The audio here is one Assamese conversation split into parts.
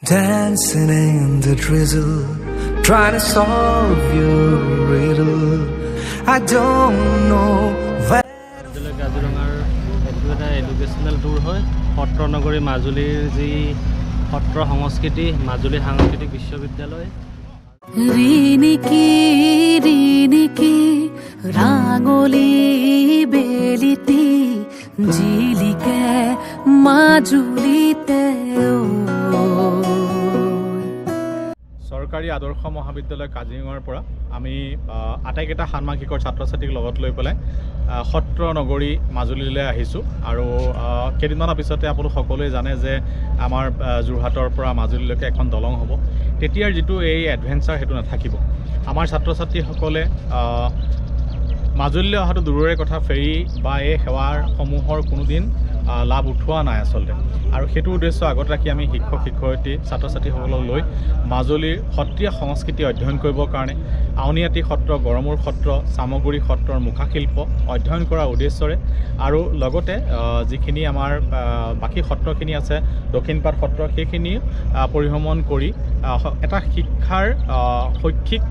Dancing in the drizzle, trying to solve your riddle. I don't know where. বিদ্যালয় কাজিৰঙাৰ এইটো এটা এডুকেশ্যনেল টুৰ হয়। সত্ৰ নগৰী মাজুলীৰ যি সত্ৰ সংস্কৃতি, মাজুলী সাংস্কৃতিক বিশ্ববিদ্যালয়। ৰিণিকি ৰিণিকি ৰাঙলী বেলিটি জিলিকে মাজুলীতে ঐ। চৰকাৰী আদৰ্শ মহাবিদ্যালয় কাজিৰঙাৰ পৰা আমি আটাইকেইটা ষান্মাসিকৰ ছাত্ৰ ছাত্ৰীক লগত লৈ পেলাই সত্ৰ নগৰী মাজুলীলৈ আহিছোঁ। আৰু কেইদিনমানৰ পিছতে আপোনালোক সকলোৱে জানে যে আমাৰ যোৰহাটৰ পৰা মাজুলীলৈকে এখন দলং হ'ব। তেতিয়াৰ যিটো এই এডভেঞ্চাৰ, সেইটো নাথাকিব। আমাৰ ছাত্ৰ ছাত্ৰীসকলে মাজুলীলৈ অহাটো দূৰৰে কথা, ফেৰী বা এই সেৱাসমূহৰ কোনোদিন লাভ উঠোৱা নাই আচলতে। আৰু সেইটো উদ্দেশ্য আগত ৰাখি আমি শিক্ষক শিক্ষয়িত্ৰী ছাত্ৰ ছাত্ৰীসকলক লৈ মাজুলীৰ সত্ৰীয়া সংস্কৃতি অধ্যয়ন কৰিবৰ কাৰণে আউনীআটী সত্ৰ, গড়মূৰ সত্ৰ, চামগুৰি সত্ৰৰ মুখাশিল্প অধ্যয়ন কৰাৰ উদ্দেশ্যৰে আৰু লগতে যিখিনি আমাৰ বাকী সত্ৰখিনি আছে, দক্ষিণপাট সত্ৰ, সেইখিনি পৰিভ্ৰমণ কৰি এটা শিক্ষাৰ শৈক্ষিক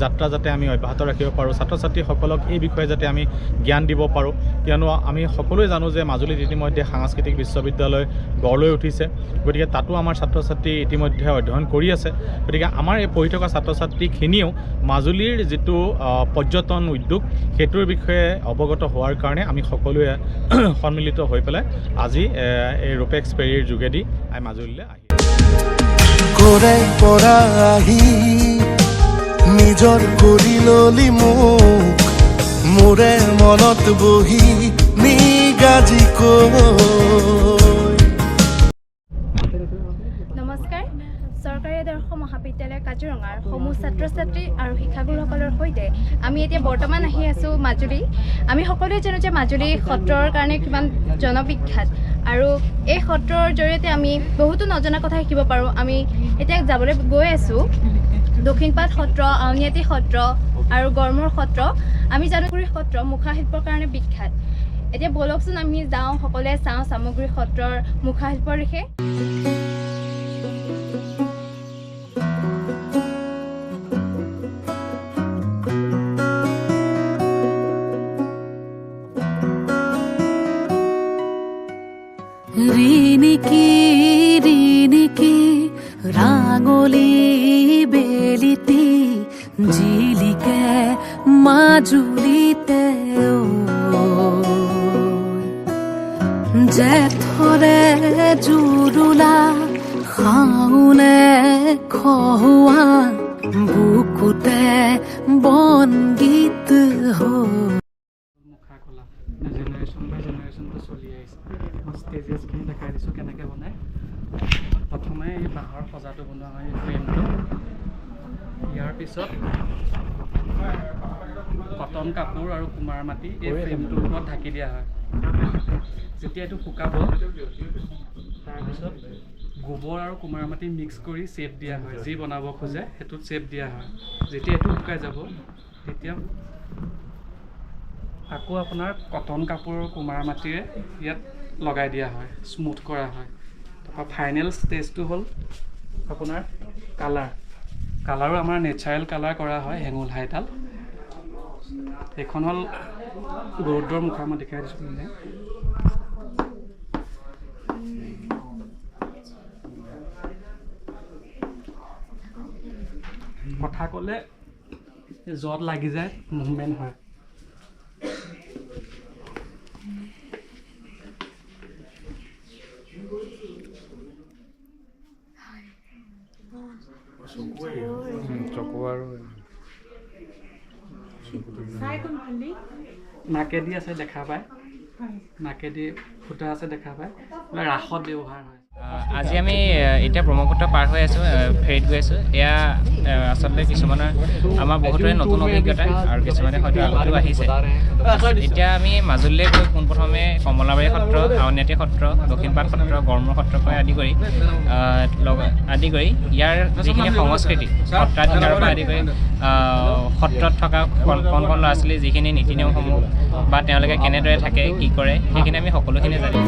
যাত্ৰা যাতে আমি অব্যাহত ৰাখিব পাৰোঁ, ছাত্ৰ ছাত্ৰীসকলক এই বিষয়ে যাতে আমি জ্ঞান দিব পাৰোঁ। কিয়নো আমি সকলোৱে জানো যে মাজুলীত ইতিমধ্যে সাংস্কৃতিক বিশ্ববিদ্যালয় গঢ় লৈ উঠিছে। গতিকে তাতো আমাৰ ছাত্ৰ ছাত্ৰী ইতিমধ্যে অধ্যয়ন কৰি আছে। গতিকে আমাৰ এই পঢ়ি থকা ছাত্ৰ ছাত্ৰীখিনিও মাজুলীৰ যিটো পৰ্যটন উদ্যোগ, সেইটোৰ বিষয়ে অৱগত হোৱাৰ কাৰণে আমি সকলোৱে সন্মিলিত হৈ পেলাই আজি এই ৰোপেক্স ফেৰীৰ যোগেদি আমি মাজুলীলৈ আহিলোঁ। কৰে পৰা আহি নিজৰ কৰি ললি মোক, মোৰে মনত বহি নিগাজি কৈ। নমস্কাৰ। চৰকাৰী আদৰ্শ মহাবিদ্যালয় কাজিৰঙাৰ সমূহ ছাত্ৰ ছাত্ৰী আৰু শিক্ষাগুৰুসকলৰ সৈতে আমি এতিয়া বৰ্তমান আহি আছোঁ মাজুলী। আমি সকলোৱে জানো যে মাজুলী সত্ৰৰ কাৰণে কিমান জনবিখ্যাত আৰু এই সত্ৰৰ জৰিয়তে আমি বহুতো নজনা কথা শিকিব পাৰোঁ। আমি এতিয়া যাবলৈ গৈ আছোঁ দক্ষিণপাট সত্ৰ, আউনীআটী সত্ৰ আৰু গড়মূৰ সত্ৰ। আমি জানুগুৰি সত্ৰ মুখাশিল্পৰ কাৰণে বিখ্যাত। এতিয়া ব'লকচোন, আমি যাওঁ, সকলোৱে চাওঁ চামগুৰি সত্ৰৰ মুখাশিল্পৰ দিশে। ৰিণিকি ৰিণিকি ৰাঙলী বেলিটি জিলিকে মাজুলীতে ঐ। জেঠৰে জুৰুলা, শাওনে খহোৱা, বুকুতে বনগীত হৈ। মুখা কলা জেনেৰেশ্যন বাই জেনেৰেশ্যনটো চলি আহিছে। মই ষ্টেজেছখিনি দেখাই দিছোঁ কেনেকৈ বনায়। প্ৰথমে এই বাঁহৰ সজাটো বনোৱা হয়, এই ফ্ৰেমটো। ইয়াৰ পিছত কটন কাপোৰ আৰু কুমাৰ মাটি এই ফ্ৰেমটোৰ ওপৰত ঢাকি দিয়া হয়। যেতিয়া এইটো শুকাব, তাৰপিছত গোবৰ আৰু কুমাৰ মাটি মিক্স কৰি শ্বেপ দিয়া হয়। যি বনাব খোজে সেইটোত শ্বেপ দিয়া হয়। যেতিয়া এইটো শুকাই যাব, তেতিয়া আকৌ আপোনাৰ কটন কাপোৰ, কুমাৰ মাটিৰে ইয়াত লগাই দিয়া হয়, স্মুথ কৰা হয়। তাৰপৰা ফাইনেল ষ্টেজটো হ'ল আপোনাৰ কালাৰ। কালাৰো আমাৰ নেচাৰেল কালাৰ কৰা হয়, হেঙুল হাইতাল। এইখন হ'ল গৰুড়ৰ মুখা, মই দেখাই দিছোঁ মানে। কথা ক'লে য'ত লাগি যায়, মুভমেণ্ট হয়। চকু আৰু নাকেদি আছে, দেখা পায়। নাকেদি ফুটা আছে, দেখা পায়। এইবিলাক ৰাসত ব্যৱহাৰ হয়। আজি আমি এতিয়া ব্ৰহ্মপুত্ৰ পাৰ হৈ আছোঁ, ফেৰীত গৈ আছোঁ। এয়া আচলতে কিছুমানৰ, আমাৰ বহুতৰে নতুন অভিজ্ঞতা আৰু কিছুমানে হয়তো আগতেও আহিছে। এতিয়া আমি মাজুলীলৈ গৈ পোনপ্ৰথমে কমলাবাৰী সত্ৰ, আউনীআটী সত্ৰ, দক্ষিণপাট সত্ৰ, গড়মূৰ সত্ৰৰ পৰা আদি কৰি ইয়াৰ যিখিনি সংস্কৃতি, সত্ৰাধিকাৰৰ পৰা আদি কৰি সত্ৰত থকা কণ কণ ল'ৰা ছোৱালীৰ যিখিনি নীতি নিয়মসমূহ বা তেওঁলোকে কেনেদৰে থাকে, কি কৰে, সেইখিনি আমি সকলোখিনি জানিম।